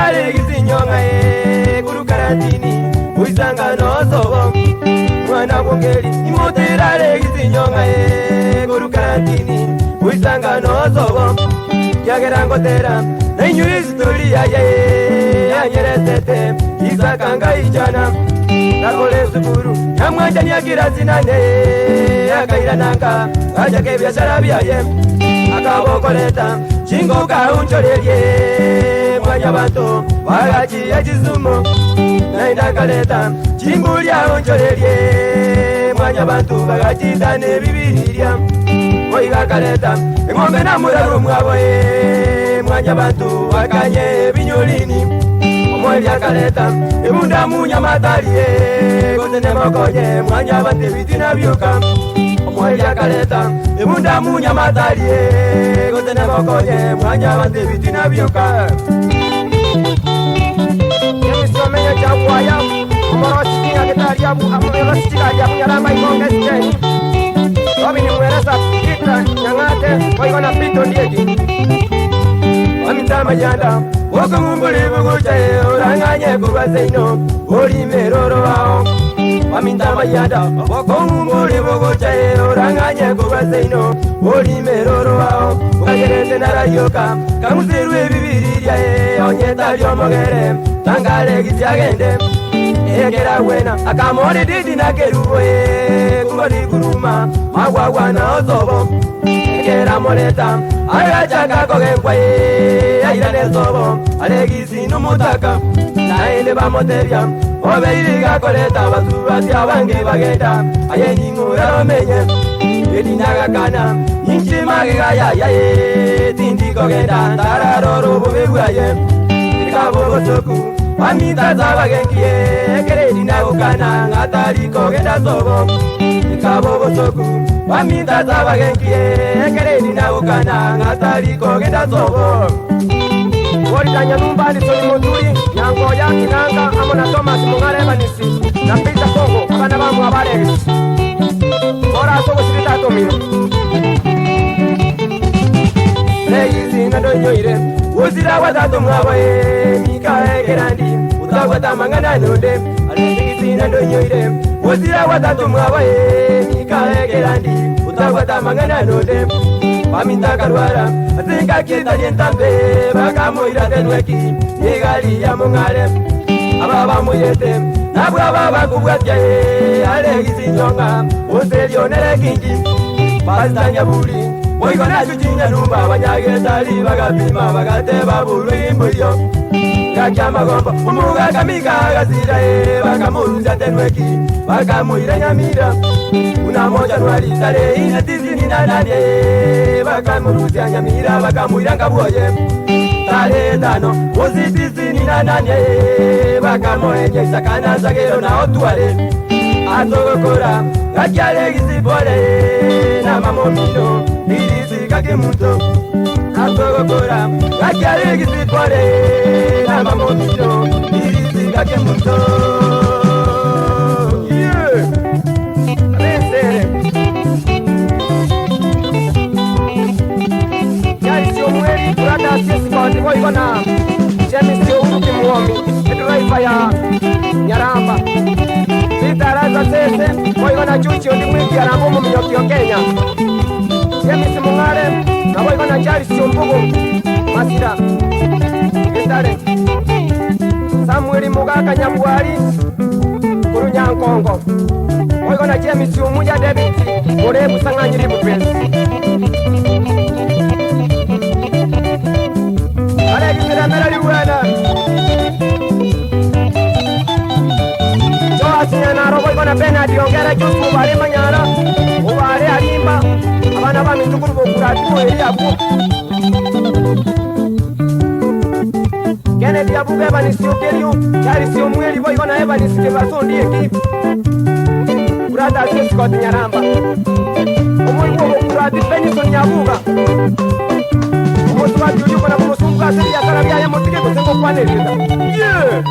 Imotirare gisinyong'a e kurukaratini uisanga nosobo mwana bwongeri. Imotirare gisinyong'a e kurukaratini uisanga nosobo kiagera ngotera nainyure isitori yaye yanyeresete Isaka ngaichana nakole sukuru nyamwanjania kirasinane akairananga gachaka ebiashara byaye akabokoleta chinguka unchorerie mwanya bantu bagachiya chisumo naindakaleta chimbulia unchorerie mwanya bantu bagachitana ebibiriria oigakaleta eng'ombe namuraru mwabo mwanya bantu bakanye ebinyolini omweli akaleta ebunda munyamatarie gose nemokonye mwanya bantu ebitina byoka omweli akaleta ebunda munyamatarie gose nemokonye mwanya bantu ebitina byoka. James Omenya Chagwaya omorosikinyagitariabu amorosichigariabu Nyaramba Ikonge Steni Robin Mweresa Peter Nyang'ate boigo na Peter Ondieki. Wamitama yanda wokomumbuli bugucha orang'anye kurwa seino olimeroro wao. Wamitama yanda wokomumbuli bugucha orang'anye kurwa seino olimeroro wao. Ukagerete narayoka kamusirwe ebibiriria onyeta lyomogere tangale gisiagende ekera wena akamori didi na kerubo kungoli kuruma magwagwa na osobo ekera moleta agachaka kogengwa airane sobo alegisi numutaka naende bamotebia obeiri gakoleta basubati abange bagenda aye ning'ura romenye edinagakana inchimagegayayaye tindikogenda ntararora obobe bwaye ekabogosoku wamitaza bagenkie ekere edinagokana ng'atarikogenda sobo ekabogosoku wamitaza bagenkie ekere edinagokana ng'atarikogenda sobo. Worita Nyanumba Alison Muturi Nyangoya Kinanga amo na Thomas Mung'are Evanisi na Peter Kongo abana bamwe abaregisi ora ase ogosirita atomire. Legisi ndonyoire usira watatu mwabo mikaekerandi utagwata mang'ana nonde alegisi ndonyoire usira watatu mwabo mikaekerandi utagwata mang'ana nonde pamintakarwara atingakitalientambe bakamuira tenweki igali ya mung'are aba bamuyete nabwo aba bakubwatia alegisi nyong'a uselionere kingi pasita Nyaburi oigo nachuchinya numba abanyagetari bagapima bagateba bulwimbuyo gakyamagombo umugakamika gasira bakamurusya tenweki bakamuira Nyamira unamo Januari tarehe ine 98 bakamurusya Nyamira bakamuira Ngabwoye tarehe 5 mwezi 98 bakamoenyeisa kana sagero na otware atogokora gakyare gisipore na mamomino irisi gakemuto atogokora gakyare gisipore na mamomino irisi gakemuto. Yeah. Abensere Charles Omweri Brothers Escort boigo na James Ouru Kimwomi edriver ya Nyaramba Peter Araza Sese boigo na Chuchi Ondi Mwiki Aramba omominyokio Kenya James Mung'are na boigo na Charles Ombugu Masira Gitare Samuel Mugaka Nyabwari Kurunyankongo boigo na James Omuya David Murebu Sang'anyiri Bupesi Aregiseramera riwena Joas Nyanaro boigo na Bernard Ongera Joseph Ubare Manyara Ubare Arimba abana ba mitukuru bokurati moeri abwo Kennedy Abuga Evanisi Okerio Charles Omweri boigo na Evanisi Kebaso Ondieki Brothers Escort Nyaramba omoigwa obokurati Benison Nyabuga omotuati oria okona komosungu ase ebiasara biaye motige gose ngokwanereta. Yeah!